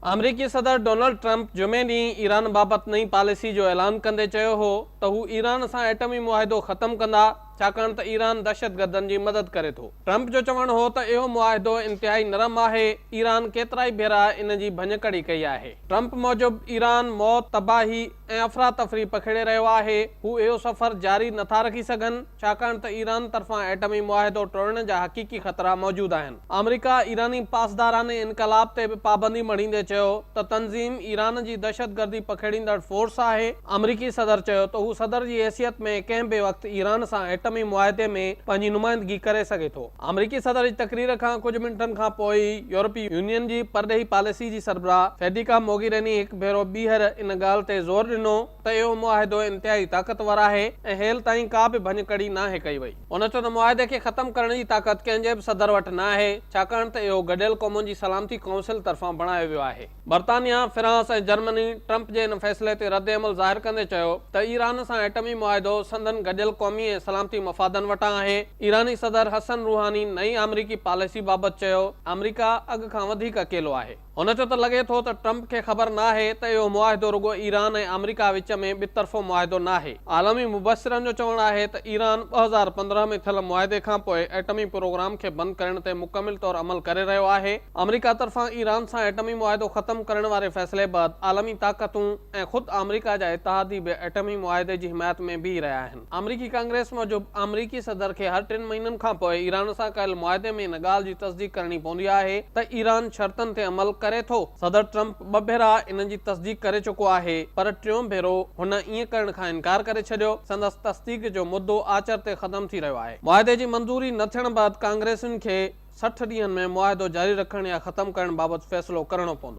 آمريڪي صدر Donald Trump جمعي ڏينهن ايران بابت نئين پاليسي جو اعلان ڪندي چيو هو ته هو ايران سان ايٽمي معاهدو ختم ڪندا ڇاڪاڻ ته ايران دهشتگردن جي مدد ڪري ٿو. ٽرمپ جو چوڻ هو ته اهو معاهدو انتهائي نرم آهي، ايران ڪيترائي ڀيرا ان جي ڀڃڪڙي ڪئي آهي. ٽرمپ موجب ايران موت، تباهي ۽ افراتفري پکيڙي رهيو آهي، هو اهو سفر جاري نٿا رکي سگهن ڇاڪاڻ ته ايران طرفان ايٽمي معاهدو ٽوڙڻ جا حقيقي خطرا موجود آهن. آمريڪا ايراني پاسداران انقلاب تي به پابندي مڙهيندي چيو ته تنظيم ايران جي دهشتگردي پکيڙيندڙ فورس آهي. آمريڪي صدر چيو ته هو صدر جي حيثيت ۾ ڪنهن به وقت ايران سان ايٽمي معاهدي ۾ پنهنجي نمائندگي ڪري سگهي ٿو. آمريڪي صدر جي تقرير کان ڪجهه منٽن کان پوء ئي يورپي يونين جي پرڏيهي پاليسي جي سربراهه فيڊيڪا موگيريني هڪ ڀيرو ٻيهر ان ڳالهه تي زور ڏنو ته اهو معاهدو انتهائي طاقتور آهي ۽ هيل تائين ڪا به ڀڃڪڙي ناهي ڪئي وئي. هن چيو ته معاهدي کي ختم ڪرڻ جي طاقت ڪنهن جي به صدر وٽ نه آهي، ڇاڪاڻ ته اهو گڏيل قومن جي سلامتي ڪائونسل طرفان بڻايو ويو آهي. برطانيا، فرانس ۽ جرمني ٽرمپ جي ان فيصلي تي ردعمل ظاهر ڪندي چيو ته ايران سان ايٽمي معاهدو سندن گڏيل قومي ۽ سلامتي مفادن وٽان آهي. ايراني صدر حسن روحاني نئين آمريڪي پاليسي بابت چيو، آمريڪا اڳ کان وڌيڪ اڪيلو آهي. هن چيو ته لڳي ٿو ته ٽرمپ کي خبر ناهي ته اهو معاهدو رڳو ايران ۽ آمريڪا وچ ۾ ٻطرفو معاهدو ناهي. عالمي مبصرن جو چوڻ آهي ته ايران 2015 ۾ ٿيل معاهدي کانپوء ايٽمي پروگرام کي بند ڪرڻ تي مڪمل طور عمل ڪري رهيو آهي. آمريڪا طرفان ايران سان ايٽمي معاهدو ختم ڪرڻ واري فيصلي بعد عالمي طاقتون ۽ خود آمريڪا جا اتحادي به ايٽمي معاهدي جي حمايت ۾ بيهي رهيا آهن. آمريڪي ڪانگريس موجب آمريڪي صدر کي هر ٽن مهينن کانپوء ايران سان ڪيل معاهدي ۾ ان ڳالهه جي تصديق ڪرڻي پوندي آهي ته ايران شرطن تي عمل ڪري ٿو. صدر ٽرمپ ٻه ڀيرا ان جي تصديق ڪري چڪو آهي پر ٽيون ڀيرو هن ائين ڪرڻ کان انڪار ڪري ڇڏيو. سندس تصديق جو مدو آچر تي ختم ٿي رهيو آهي. معاهدي جي منظوري نه ٿيڻ بعد ڪانگريسين کي 60 ڏينهن ۾ معاهدو جاري رکڻ يا ختم ڪرڻ بابت فيصلو ڪرڻو پوندو.